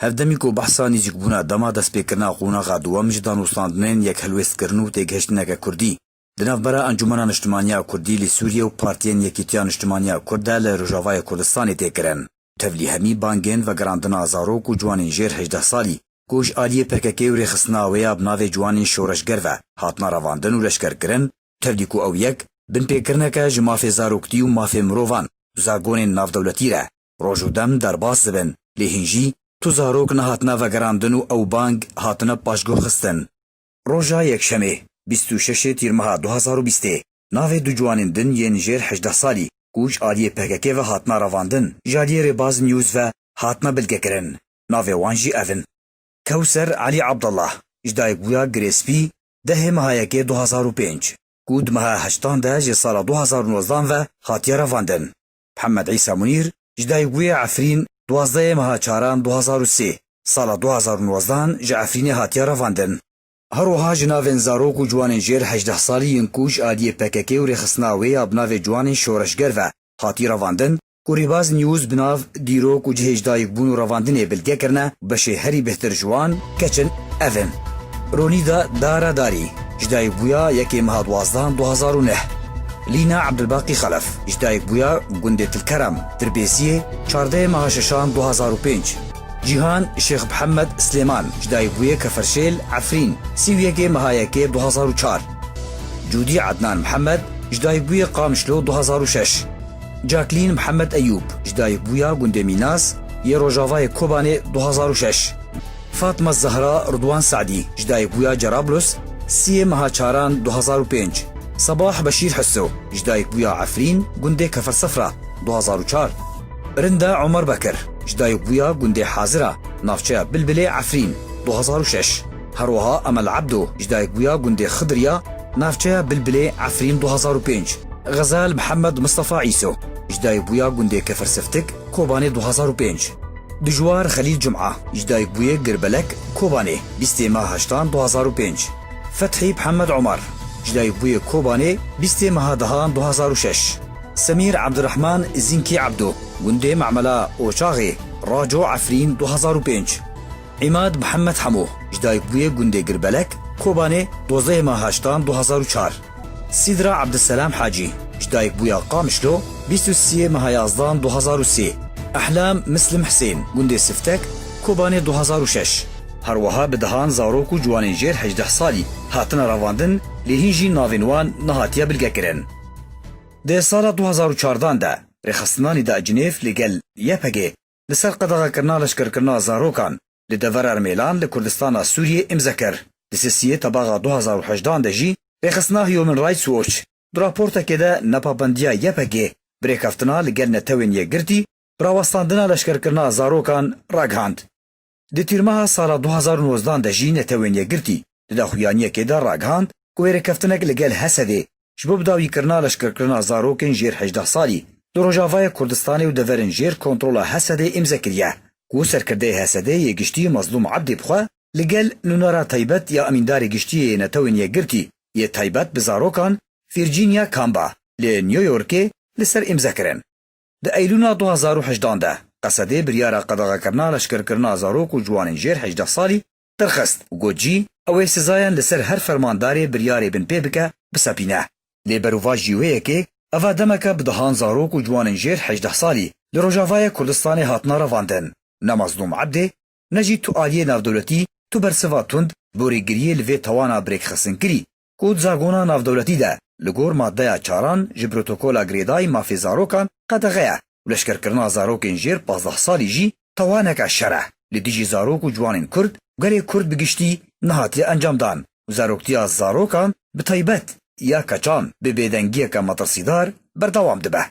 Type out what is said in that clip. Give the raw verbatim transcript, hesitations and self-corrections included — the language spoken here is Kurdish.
Hevdemî ku behsa nîzîkbûna dema destpêkirina qonaxa duwem ji danûstandinên yekhilwêstkirin û têgihiştineke kurdî di navbera Encûmena Niştimaniya Kurdî li Sûriyê û Partiyên Yekîtiya Niştimaniya Kurd de li Rojavayê Kurdistanê tê kirin. Tevlî hemî bangên vegerandina zarok û ciwanên jêr hejdeh salî ku ji aliyê P K K û rêxistina wê ya bi navê Ciwanên Şoreşger ve hatine revandin û leşkerkirin, tevlî ku ew yek binpêkirineke ji mafê zaroktî û mafê mirovan û zagonên navdewletî re roj û dem derbas dibin, lê hîn jî tu zarok nehatine vegerandin û ew bang hatine paşguh xistin. Roja Yekşemê, bîst û şeş Tîrmeha du hazar û bîstê, navê du ciwanên din yên jêr hejdeh salî ku ji aliyê P K K ve hatine revandin, ji aliyê Rêbaz News ve hatine bilgekirin. Navê wan jî ev in: Kewser Elî Abdullah, ji dayikbûya Girêspî, dehê meha yekê du hazar û pênc, ku di meha heştan de ji sala du hazar û nozdan ve hatiye revandin. Mihemed Îsa Munîr, ji dayikbûyê Efrîn, duwazdehê meha çaran du hazar û sê, sala du hazar û nozdan ji Efrînê hatiye revandin. Her wiha ji navên zarok û ciwanên jêr hejdeh salî yên ku ji aliyê P K K û rêxistina wê ya bi navê Ciwanên Şoreşger ve hatî revandin, ku Rêbaz News bi nav dîrok û cihê ji dayikbûn û revandinê bilge kirine, beşê herî bêhtir ji wan keç in, ev in: Ronîda Dara Darî, ji dayikbûya yekê meha duwazdehan du hazar û neh. Lîna Ebdulbaqî Xelef, ji dayikbûya gundê Tilkerem, Tirbêsiyê, çardehê meha şeşan du hazar û pênc. Cîhan Şêx Mihemed Silêman, ji dayikbûyê Keferşêl, Efrîn, sî û yekê meha yekê du hazar û çar. Cûdî Ednan Mihemed, ji dayikbûyê Qamişlo du hazar û şeş. Caklîn Mihemed Eyûb, ji dayikbûya gundê Mînas yê rojavayê Kobanê du hazar û şeş. Fatma Zehra Ridwan Sadî, ji dayikbûya Cerablus, siyê meha çaran du hazar û pênc. Sebah Beşîr Hiso, ji dayikbûya Efrîn, gundê Kefer Sefra, du hazar û çar. Rinda Omer Bekir, ji dayikbûya gundê Hazira, navçeya Bilbilê, Efrîn, du hazar û şeş. Her wiha Emel Ebdo, ji dayikbûya gundê Xidiriya, navçeya Bilbilê, Efrîn, du hazar û pênc. Xezal Mihemed Mistefa Îso, ji dayikbûya gundê Kefer Siftik, Kobanê, du hazar û pênc. Dijwar Xelîl Cuma, ji dayikbûyê Girbelek, Kobanê, bîstê meha heştan du hazar û pênc. Fethî Mihemed Omer, ji dayikbûyê Kobanê, bîstê meha dehan du hazar û şeş. Semîr Ebdirehman Zînkî Ebdo, gundê Memela Oçaxê, Raco, Efrîn, du hazar û pênc. Îmad Mihemed Hemo, ji dayikbûyê gundê Girbelek, Kobanê, dozdehê meha heştan du hazar û çar. Sîdra Ebdiselam Hacî, ji dayikbûya Qamişlo, bîst û siyê meha yazdan du hazar û sê. Ehlam Mislim Hisên, gundê Siftek, Kobanê, du hazar û şeş. Her wiha bi dehan zarok û ciwanên jêr hejdeh salî hatine revandin, lê hîn jî navên wan nehatiye bilgekirin. Di sala du hazar û çardan de, rêxistina Nîda Cinêv li gel Y P G li ser qedexekirina leşkerkirina zarokan li devera Rmêlan li Kurdistana Sûriyê îmze kir. Di sisiyê Tebaxa du hazar û hejdan de jî rêxistina Human Rights Watch di raportekê de nepabendiya Y P G bi rêkeftina li gel Netewên Yekgirtî bi rawestandina leşkerkirina zarokan ragihand. Di tîrmeha sala du hazar û nozdan de jî Netewên Yekgirtî di daxuyaniyekê de ragihand ku wê rêkeftinek li gel Hesedê ji bo bidawîkirina leşkerkirina zarokên jêr hejdeh salî di Rojavayê Kurdistanê û deverên jêr kontrola Hesedê îmze kiriye, ku serkirdeyê Hesedê yê giştî Mezlûm Ebdê bi xwe li gel nûnera taybet ya Emîndarê Giştî yê Netewên Yekgirtî yê taybet bi zarokan Virginia Kamba li New Yorkê li ser îmze kirin. Di Eylûna du hazar û hejdan de, Qesedê biryara qedexekirina leşkerkirina zarok û ciwanên jêr hejdeh salî derxist û got jî, ew ê sizayan li ser her fermandarê biryarê binpê bike, bisepîne. Lê berovajî wê yekê, eva demeke bi dehan zarok û ciwanên jêr hejdeh salî li Rojavayê Kurdistanê hatine revandin. Ne Mezlûm Ebdê, ne jî tu aliyê navdewletî tu bersiva tund bo rêgiriyê li vê tawana bi rêkxistin kirî, ku di zagona navdewletî de li gor maddeya çaran ji Protokola Girêdayî Mafê Zarokan qedexe ye û leşkerkirina zarokên jêr pazdeh salî jî tawaneke şer e li dijî zarok û ciwanên Kurd û gelê Kurd bi giştî nehatiye encamdan û zaroktiya zarokan bi taybet ya keçan bi bêdengiyeke metirsîdar berdewam dibe.